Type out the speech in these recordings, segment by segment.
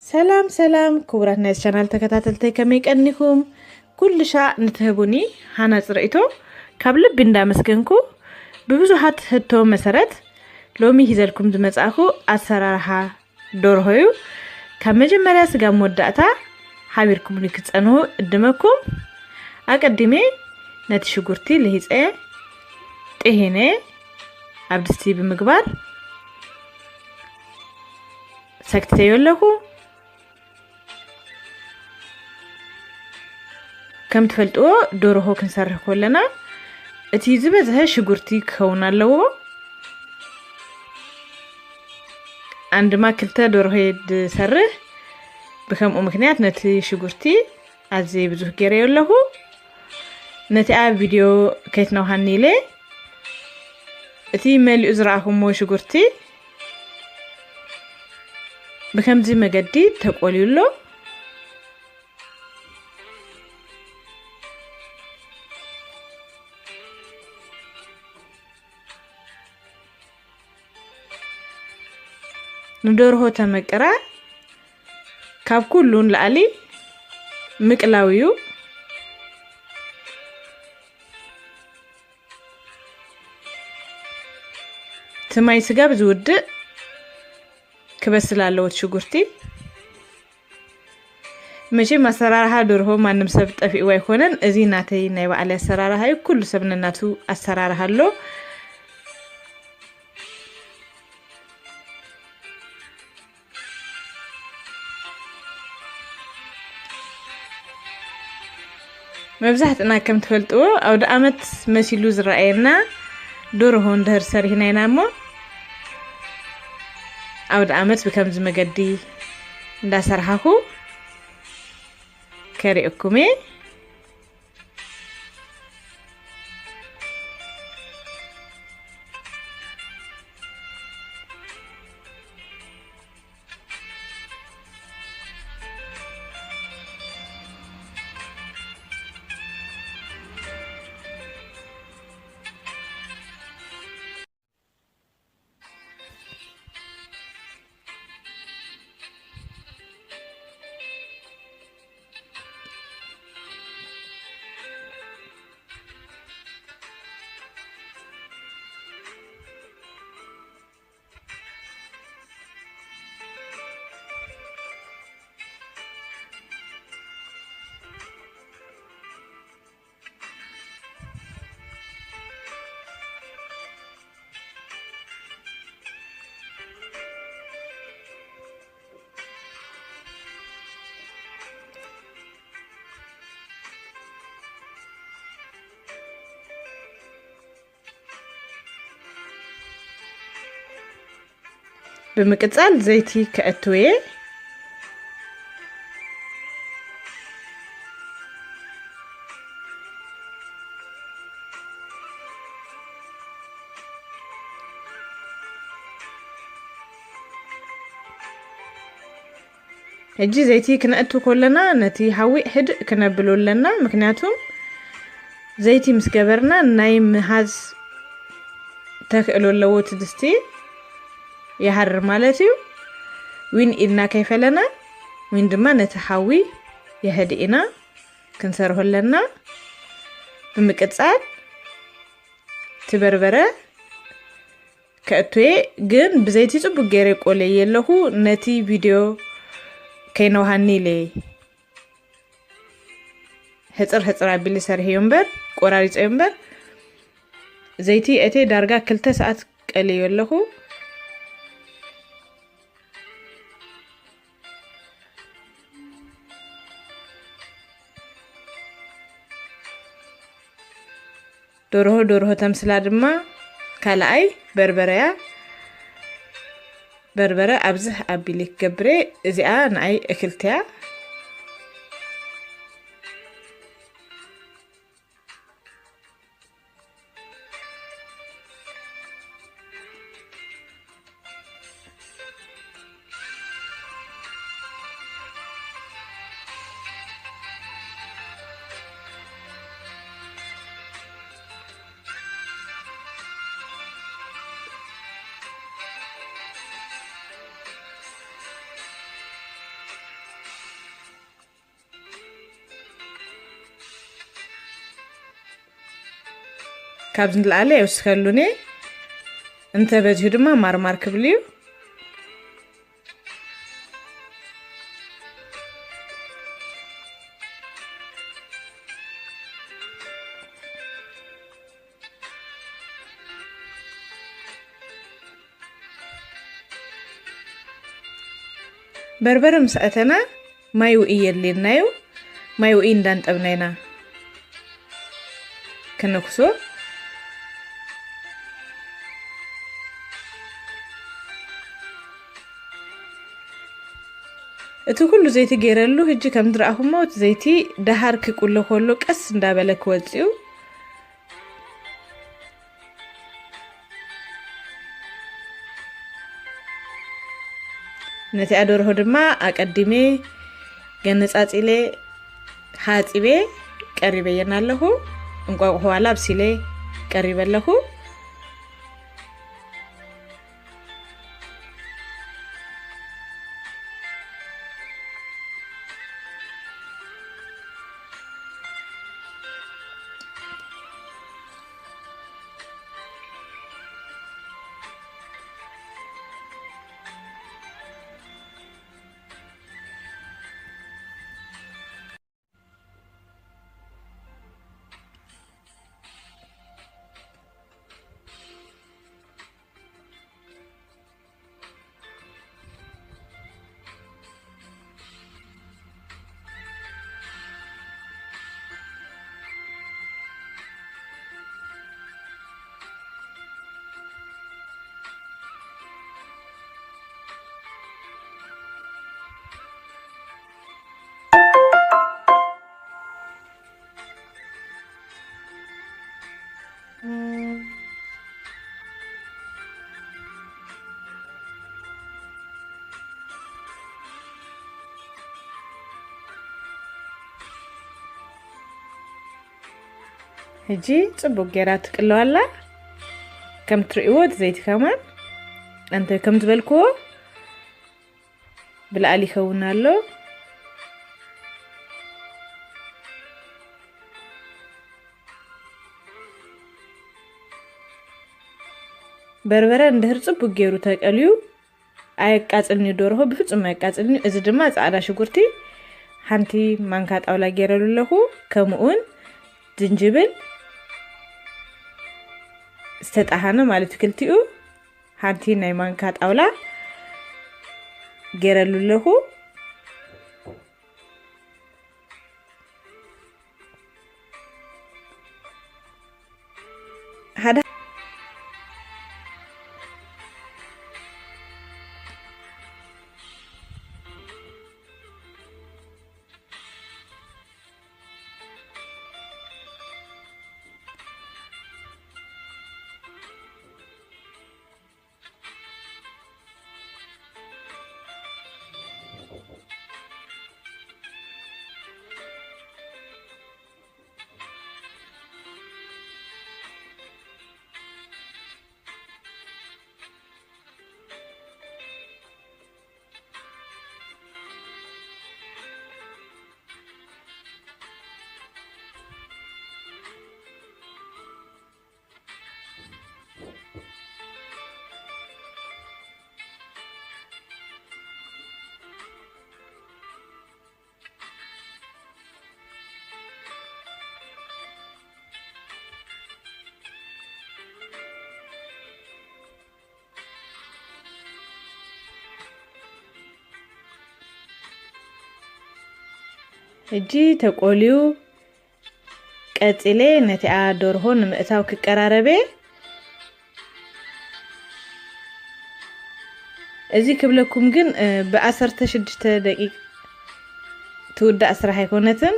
ሰላም ሰላም ክቡራት ናይ ቻናል ተከታተልተይ፣ ከመይ ቀኒኹም? ኩሉ ሻዕ ንትህቡኒ ሃናፂ ርእይቶ ካብ ልቢ እንዳመስገንኩ፣ ብብዙሓት ህቶ መሰረት ሎሚ ሂዘልኩም ዝመጻእኩ ኣሰራርሓ ዶርሆ እዩ። ካብ መጀመርያ ስጋብ መወዳእታ ሓቢርኩምኒ ክትጸንሁ እድመኩም። ኣቀዲሜ ነቲ ሽጉርቲ ልሂጸ ጥሒነ ኣብ ድስቲ ብምግባር ሰክትተዮ ኣለኹ። ከም ትፈልጥዎ፣ ዶርሆ ክንሰርሕ ከለና እቲ ዝበዝሐ ሽጉርቲ ክኸውን ኣለዎ። ኣንድማ ክልተ ዶርሆ እየ ዝሰርሕ። ብከምኡ ምክንያት ነቲ ሽጉርቲ ኣዝየ ብዙሕ ገይረዮ ኣለኹ። ነቲኣ ቪድዮ ከይትነውሃኒ ኢለ፣ እቲ መሊኡ ዝረኣኹሞ ሽጉርቲ ብከምዚ መገዲ ተቆልዩ ኣሎ። ንደርሆ ተመቅራ ካብ ኩሉ ንላዕሊ ምቅላው እዩ። እቲ ማይ ስጋብ ዝውድእ ክበስል ኣለዎ እቲ ሽጉርቲ። መቼም ኣሰራርሓ ደርሆ ማንም ሰብ ጠፊእዎ ኣይኮነን። እዚ ናተይ ናይ ባዕለይ ኣሰራርሓ እዩ። ኩሉ ሰብ ነናቱ ኣሰራርሓ ኣሎ። መብዛሕትና ከም ትፈልጥዎ ኣውደ ኣመት መሲሉ ዝረኣየና ደርሆ እንድህር ሰሪህና ኢና እሞ፣ ኣውደ ኣመት ብከምዚ መገዲ እንዳሰርሓኹ ከሪእኩም እየ። ብምቅጻል ዘይቲ ከእትው እየ። ሕጂ ዘይቲ ክነእቱ ከለና ነቲ ሓዊ ህድእ ክነብሎ ኣለና። ምክንያቱም ዘይቲ ምስ ገበርና ናይ ምሃዝ ተኽእሎ ኣለዎ እቲ ድስቲ፣ ይሃርር ማለት እዩ። ዊን ኢድና ከይፈለና፣ ዊን ድማ ነቲ ሓዊ የህድእና ክንሰርሆ ኣለና። ብምቅጻል እቲ በርበረ ከእቱየ፣ ግን ብዘይቲ ጽቡቅ ገይረ ቆለየ ኣለኹ። ነቲ ቪድዮ ከይነውሃኒ ኢለ ሕጽር ሕጽር ኣቢለ ሰርሐዮ እምበር፣ ቆራሪጸዮ እምበር፣ ዘይቲ እቴ ዳርጋ ክልተ ሰዓት ቀልዮ ኣለኹ። ደርሆ፣ ደርሆ ተምስላ ድማ ካልኣይ በርበረያ። በርበረ ኣብዝሕ ኣቢለ ክገብረ፣ እዚኣ ንኣይ እክልትያ። ካብዚ ንላዕሊ ኣይውስኸሉን እየ። እንተበዚሑ ድማ ማርማር ክብል እዩ። በርበረ ምስ ኣተና ማይ ውእይ የድልየና እዩ። ማይ ውእይ እንዳንጠብና ኢና ክነኩሶ። እቲ ኩሉ ዘይቲ ገይረሉ፣ ሕጂ ከም ዝረኣኹሞ እቲ ዘይቲ ደሃር ክቁሎ ከሎ ቀስ እንዳበለ ክወጽእ እዩ። ነቲኣ ደርሆ ድማ ኣቀዲሜ ገነጻጺለ ሓጺበ ቀሪበየን ኣለኹ። እንቋቑሖ ዋላ ኣብሲለ ቀሪበ ኣለኹ። ሕጂ ጽቡቅ ጌራ ትቅለዋ ኣላ። ከም ትርእይዎ እቲ ዘይቲ ከማን እንተ ከም ዝበልክዎ ብላዕሊ ይኸውን ኣሎ። በርበረ እንድህር ጽቡቅ ጌሩ ተቀልዩ ኣየቃጽልኒ፣ ደርሆ ብፍጹም ኣየቃጽልኒ። እዚ ድማ ጻዕዳ ሽጉርቲ ሓንቲ ማንካ ጣውላ ጌረሉ ኣለኹ። ከምኡውን ዝንጅብል ዝተጣሃነ ማለት ክልቲኡ ሓንቲ ናይ ማንካ ጣውላ ጌረሉ ኣለኹ። ሓደ ሕጂ ተቆልዩ ቀጺለ ነቲኣ ደርሆ ንምእታው ክቀራረበ። እዚ ክብለኩም ግን፣ እ፣ ብዓሰርተ ሽዱሽተ ደቂቕ ትውዳእ ስራሕ ኣይኮነትን።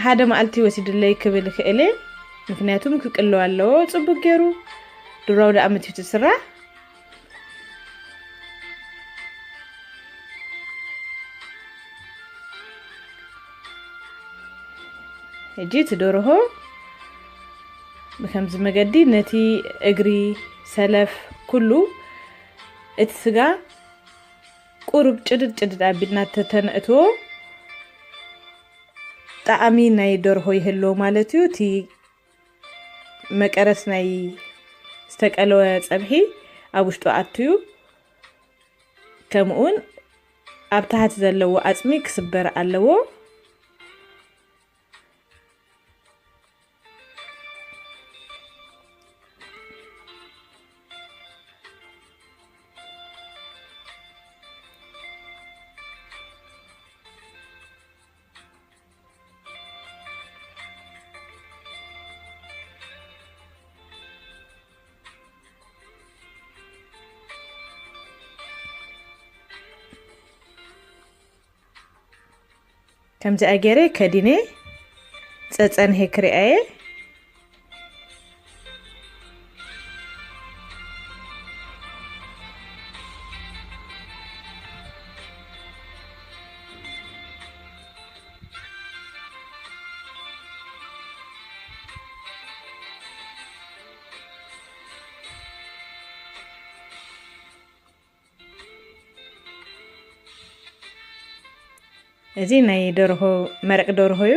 ሓደ መዓልቲ ወሲድለይ ክብል ይኽእል እየ። ምኽንያቱም ክቅለዋ ኣለዎ ጽቡቅ ገይሩ። ድራው ደኣ መትዩ ትስራሕ። ሕጂ እቲ ደርሆ ብከምዚ መገዲ ነቲ እግሪ፣ ሰለፍ፣ ኩሉ እቲ ስጋ ቁሩብ ጭድድ ጭድድ ኣቢልና ተተነእትዎ ጣዕሚ ናይ ደርሆ ይህልዎ ማለት እዩ። እቲ መቀረት ናይ ዝተቀለወ ጸብሒ ኣብ ውሽጡ ኣትዩ፣ ከምኡውን ኣብ ታሕቲ ዘለዎ ኣጽሚ ክስበር ኣለዎ። ከምዚኣ ገይረ ከዲነ ጸጸንሄ ክሪኣየ። እዚ ናይ ደርሆ፣ መረቕ ደርሆ እዩ።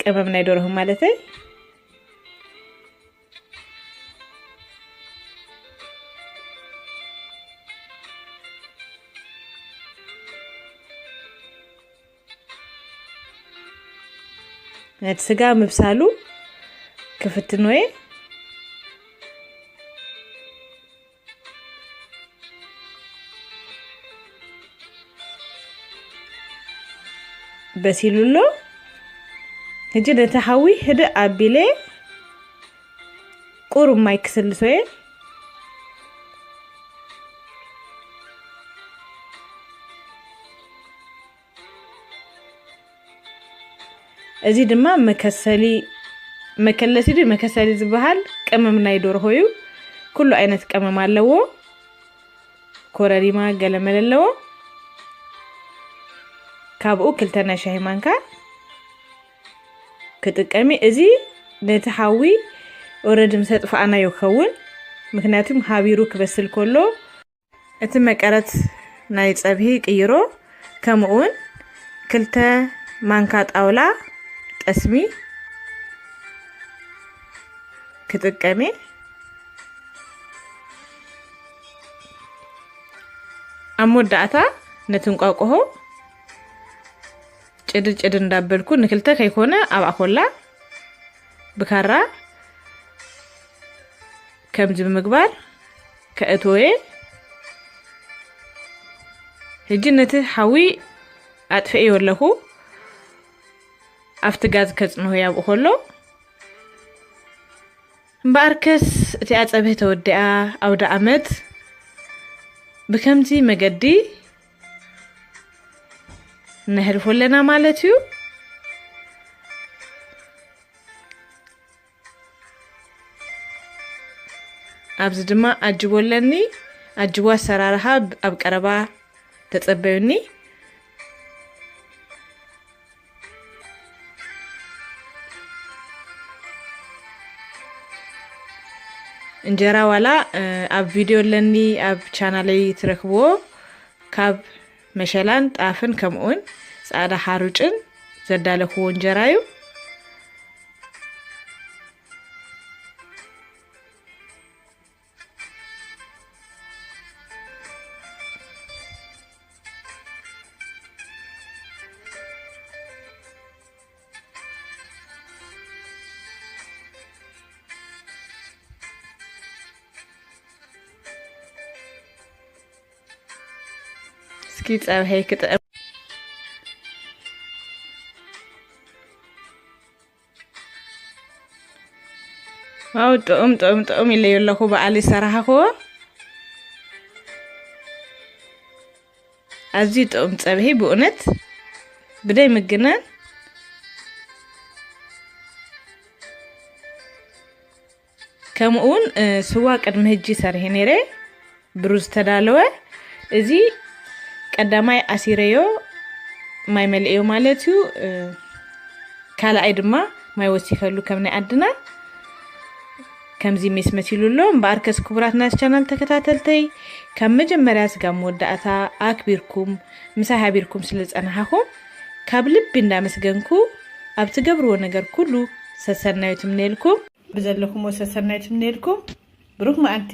ቀመም ናይ ደርሆ ማለተይ። ነቲ ስጋ ምብሳሉ ክፍትኖ እየ። በሲሉ ኣሎ። ሕጂ ነቲ ሓዊ ህድእ ኣቢለ ቁሩብ ማይ ክስልሶ እየ። እዚ ድማ መከሰሊ፣ መከለሲ ድዩ መከሰሊ ዝበሃል ቀመም ናይ ደርሆ እዩ። ኩሉ ዓይነት ቀመም ኣለዎ። ኮረሪማ ገለመለ ኣለዎ። ካብኡ ክልተ ናይ ሻሂ ማንካ ክጥቀሚ። እዚ ነቲ ሓዊ ኦረዲ ምስ ኣጥፋእናዮ ክኸውን፣ ምክንያቱም ሃቢሩ ክበስል ከሎ እቲ መቀረት ናይ ጸብሒ ቅይሮ፣ ከምኡ እውን ክልተ ማንካ ጣውላ ጠስሚ ክጥቀም እየ። ኣብ መወዳእታ ነቲ እንቋቁሖ ጭድድ ጭድድ እንዳበልኩ ንክልተ ከይኮነ ኣብ ኣኾላ ብካራ ከምዚ ብምግባር ከእትወየ። ሕጂ ነቲ ሓዊ ኣጥፍኤዮ ኣለኹ። ኣብቲ ጋዝ ከጽንሆ ኣብኡ ከሎ። እምበኣርከስ እቲኣ ጸብሒ ተወዲኣ ኣውደ ኣመት ብከምዚ መገዲ ነሕልፎ ኣለና ማለት እዩ። ኣብዚ ድማ ኣጅቦ ኣለኒ። ኣጅቦ ኣሰራርሓ ኣብ ቀረባ ተጸበዩኒ። እንጀራ ዋላ፣ እ፣ ኣብ ቪድዮ ኣለኒ፣ ኣብ ቻናለይ ትረክብዎ። ካብ መሸላን ጣፍን ከምኡውን ጻዕዳ ሓሩጭን ዘዳለኽዎ እንጀራ እዩ። እስኪ ጸብሐይ ክጥዕም። ዋው፣ ጥዑም፣ ጥዑም፣ ጥዑም ኢለዮ ኣለኹ፣ ብኣሊ ሰራሓኽዎ። ኣዝዩ ጥዑም ጸብሒ ብእውነት፣ ብደይ ምግናን። ከምኡ እውን፣ እ፣ ስዋ ቅድሚ ሕጂ ሰርሔ ነይረ፣ ብሩዝ ዝተዳለወ። እዚ ቀዳማይ ኣሲረዮ ማይ መሊኤዮ ማለት እዩ። እ፣ ካልኣይ ድማ ማይ ወሲኸሉ ከም ናይ ዓድና። ከምዚ ሜስ መሲሉ ኣሎ። እምበኣርከስ ክቡራት ናይዚ ቻናል ተከታተልተይ፣ ካብ መጀመርያ ስጋብ መወዳእታ ኣክቢርኩም ምሳይ ሃቢርኩም ስለ ዝጸናሓኹም ካብ ልቢ እንዳመስገንኩ፣ ኣብ ትገብርዎ ነገር ኩሉ ሰሰናዩ ትምነልኩም። ብዘለኹሞ ሰሰናዩ ትምነልኩም። ብሩኽ መዓልቲ።